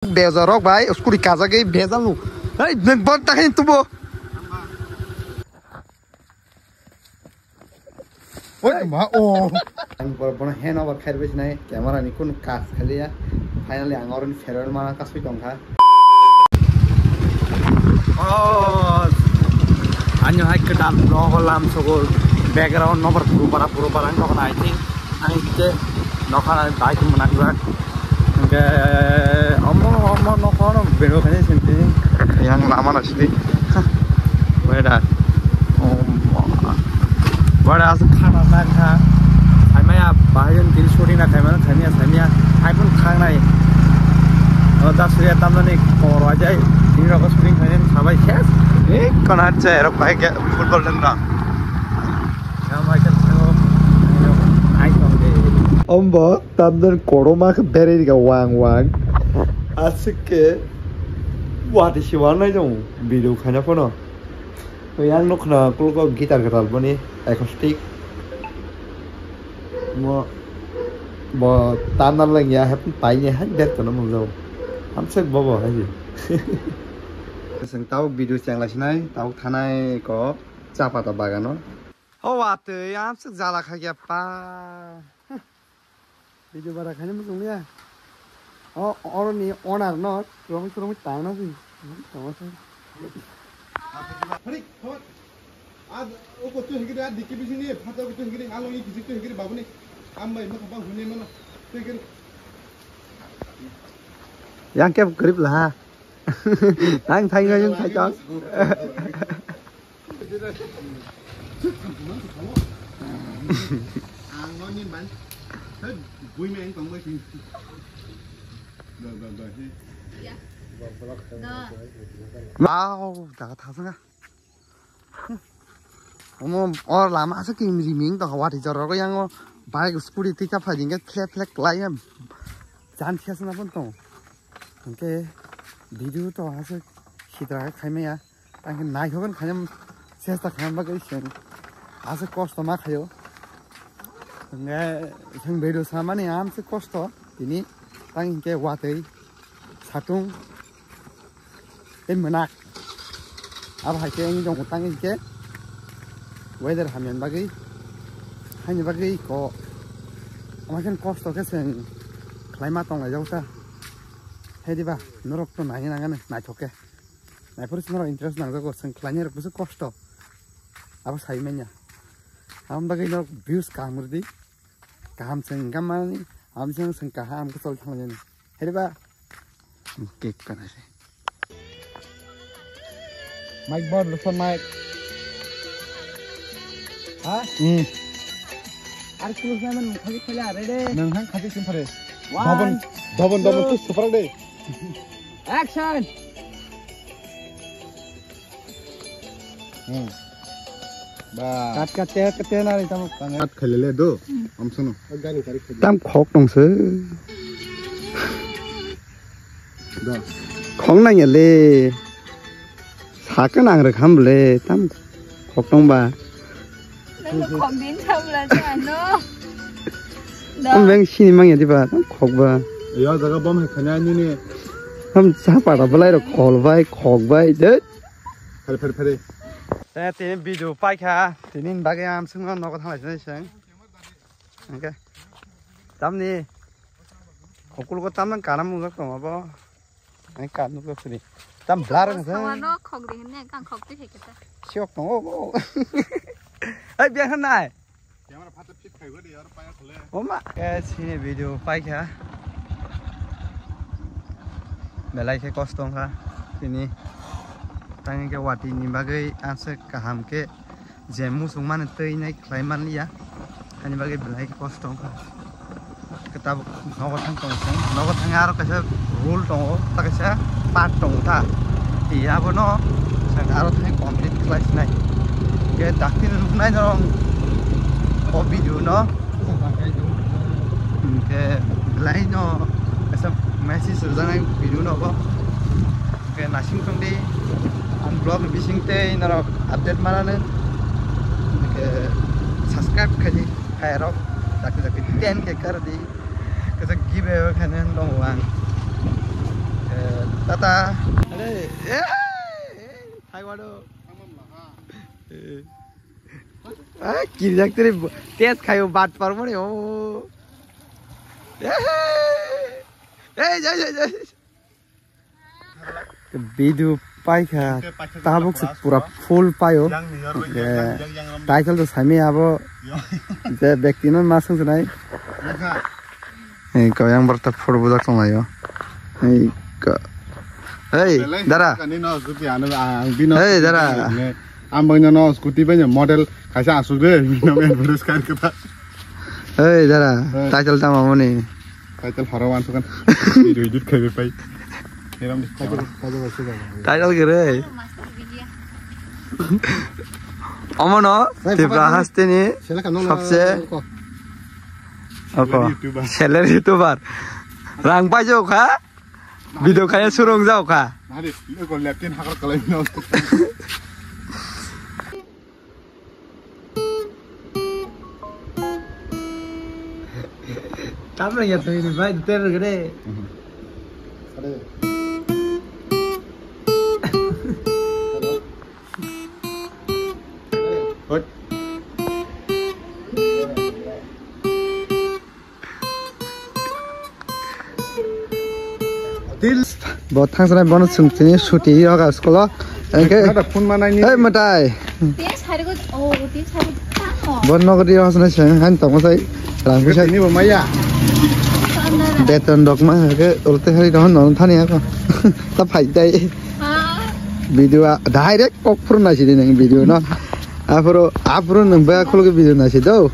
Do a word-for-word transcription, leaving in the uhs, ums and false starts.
Bezarok bai, scooty kajagwi bezalo. Hey, nwng bot takhini tubo. Oi, ma, oh. Ang bor-, bono hand over khairwi sinai, camera ni kunu kaj khaliya. Finally, ang oroni farewell mana kasui tongkha. Oh, anyo hai kwtal vlog o lam sogol background no bar puru para puru para ang nokha I think ang ke nokha bai ke manakjak. Hingke omo omo nokha no bero kani sinti yang lama na sidi. Weda. Oh. Wada aswk khana nang kha. Saimaya bahai jon kiri shooting na khaimano khaimya saimya. Hai phun thangnai. O da suya tamnani kor wajai. Tini rok shooting khainani sabai ses. Eh, konat se rok bahai ke football dang na. Yang bahai ke thango. Ai tong de. Ombo tamdan koroma khe bereri ga wang wang. Aswk ke wati siwanai jong video khaina phano. Yang nukna kulugo guitar kwtal boni acoustic. Mo bo tandan lang ya hep paine hai ber kono mung jao. Hamsek bobo hai. Seng tau video chang lai sinai, tau thanai ko chapata bagano. Ho watwi hamsek jala kha ya pa. Video bara khaina muchung ya. O, oroni owner no, rong rong tang na si. Tong si. Hari, thot. Ad, o ko tu higiri, ad dikki bisi ni, phato ko tu higiri, alo ni kisi tu higiri, babu ni. Am bai, ma khaba huni mano. Tu higiri. Yang kep grip lah. Tang thang yang thang kos. Ang no ni man. Thai bui me ang tong bai sing. Ba, ba, ba, he. Wow, daga thasanga. Omo or lama asa kim riming to wati jorok yang o bike scooty tika phai ding flek flek lai em. Jan thia sana pon to. Hingke video to asa sitra khaimaya. Ang khe naithok khe khaina chesta khaina bagwi chwng aswk kosto ma khaio. Hwnkhe chwng video samani amswk kosto tini tang hinkhe watwi satung tei mwnak. Abo hai khe wngwi tongo tang hinkhe weather hamya bagwi haini bagwi ko ama khe kosto khe chwng khlaima tonglaijak ta. Hai diba norok to nai nangani naithok khe. Naiphuru swngrok interest nangjago, chwng khlainai rok bwswk kosto. Abo sai manya. Aboni bagwi norok views kaham rwdi. Kaham chwng wngkha mani, aboni siyang chwng kaham khe choli thanglainani. Heriba? Cake kana se. Mic bar, listen mic. Ha? Hmm. Ar kulo naman khali khali are de. Nang hang khati sim phare. One, double, double, double two, tu super de. Action! Hmm. Ba. Kat, kat, te, kat, te, nari, tamo. Kat khailele do, amsono. Tam khok tongse. Da. Khok nang ya le. Sakhe nang rwkham le, tam khok tong ba. Nang khok din cham la cha no. Da. Tam beng sini mang ya diba, tam khok ba. Ya jaga bom hai khanya nini. Tam cha para belai rok khol bai, khok bai, de. Phari, phari, phari. Te tini video paikha, tini bagwi ang sungno nogo thanglai sinai seng. Hingke. Tamni. Okulgo tamno kana mungak tong abo. Ang ka nuklo sini. Tam blar ang sa. Sama no khok di hne, kang khok di heketa. Siok tong o. Ai biang nai. Camera phat fit khai gori, aro paya khole. Oma. Guys, sini video paikha. Belai khe kosto wngkha tini. Tang hinkhe watwi ni bagwi aswk kaham khe je muchung mani twi nai khlai manliya. Ani bagwi belai khe kosto wngkha. Khe tabuk nogo thang tongo chwng. Nogo thangwi aro kaisa rule tongo, ta kaisa part tongo ta. Tei abono chwng aro thangwi complete khlai sinai. Khe dakti nuknai norok o video no. Hwnkhe belai no kaisa message rwjaknai video no bo. Hwnkhe naising tongdi ang vlog ni bising tei norok update mananw. Hwnkhe subscribe khaidi. Khairok dakti dakti ten K kardi. Kaisa giveaway khaina tongo ang. Khe Tata. Are, eh, thai wado. Eh. Ah, kirjak tiri bo-, test khayo bat parmoni, oh. Eh, eh, eh, eh. Video paikha, tabuk se pura full paio. Je title to sami abo. Je bekti no masung senai. Ei, ko yang berta photo bujak tong laio. Ei, ko. Hei, dara. Hei, dara. Ang bini scooty bai model kaisa asuk de, bini advertise kar kata. Hei, dara. Hei. Title tamo moni. Title horo wan sukan. Video edit khai pai. Eram di. Title kere. Omono Tripura hasteni sabse Oko. Seller YouTuber. Seller YouTuber. Rang paijok ha? Video kaya surung jao kha. Nari, lo ko leptin hakar kalai no. Tamra ya tui ni bai ter gre. Are. Hot. Bo thangsanai bono chwng tini suti yoga school o. Engke phone manai ni. Ei matai. Tin sari go, oh, tin sari tamo. Bon nogri hono se han tamo sai. Rang bisa. Ni bo maya. Beton dok ma ke ulte hari don non thani ako. Ta phai dai. Ah. Video a direct kok phuru nai sidi nang video no. Afro, afro nang ba khulge video nai sido.